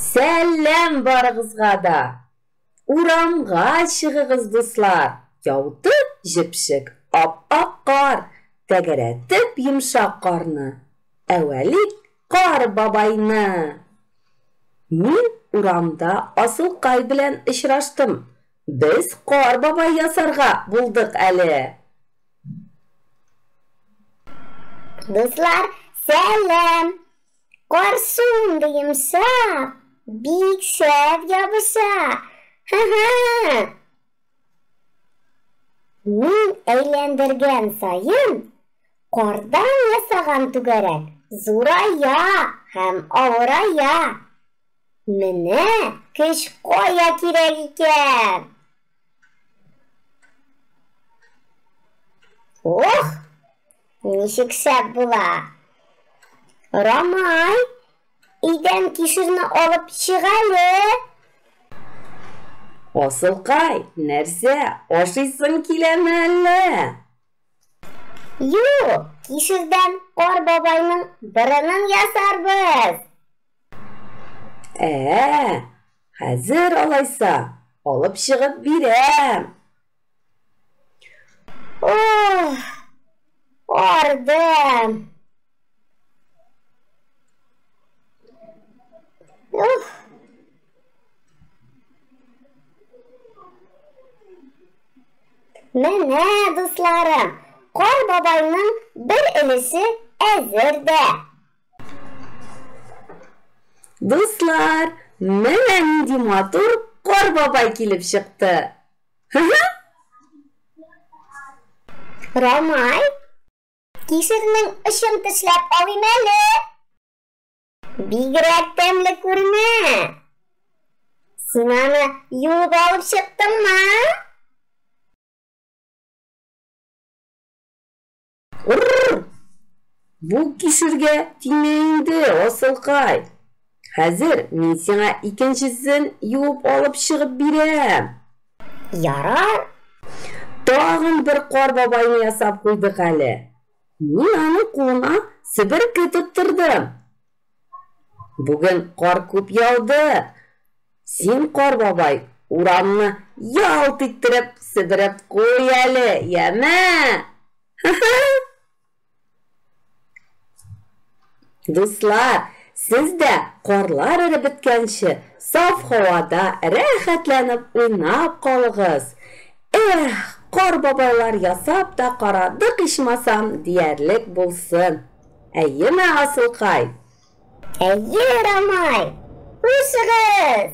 Сәлам барыгызга да! Урамга чыгыгыз, дуслар! Яуды җепшек ап-ак кар, тәгәрәтеп йомшак карны, әвәлик Кар бабайны! Мин урамда Асылкай белән очраштым. Без Кар бабай ясарга булдык әле. Дуслар, сәлам! Кар шундый йомшак, бик шәп ябыша. Ха-ха! Мин әйләндергән саен кардан ясаган түгәрәк зурая һәм авырая. Менә көч кая кирәк икән! Ох, ничек шәп була! Рамай, өйдән кишерне алып чык әле! Асылкай, нәрсә, ашыйсың киләме әллә? Юк, кишердән Кар бабайның борынын ясарбыз. Ә, хәзер алайса, алып чыгып бирәм. Ох, ардым. Ух. Менә, дусларым, Кар бабайның бер өлеше әзер дә. Дуслар, менә нинди матур Кар бабай килеп чыкты. Рамай, кишернең очын тешләп алыйм әле. Бигрәк тәмле күренә. Син аны юып алып чыктыңмы? Урр! Бу кишергә тимә инде, асылкай. Хәзер мин сиңа икенчесен юып алып чыгып бирәм. Ярар. Тагын бер кар бабайны ясап куйдык әле. Мин аның кулына себерке тоттырдым. Бүген кар күп яуды. Син, кар бабай, урамны ялт иттереп себереп куй әле, яме? Дуслар, сез дә карлар эреп беткәнче саф һавада рәхәтләнеп уйнап калыгыз. Эх, кар бабайлар ясап та карадык ичмасам диярлек булсын. Әйеме, Асылкай? Әйе, Рамай! Хушыгыз!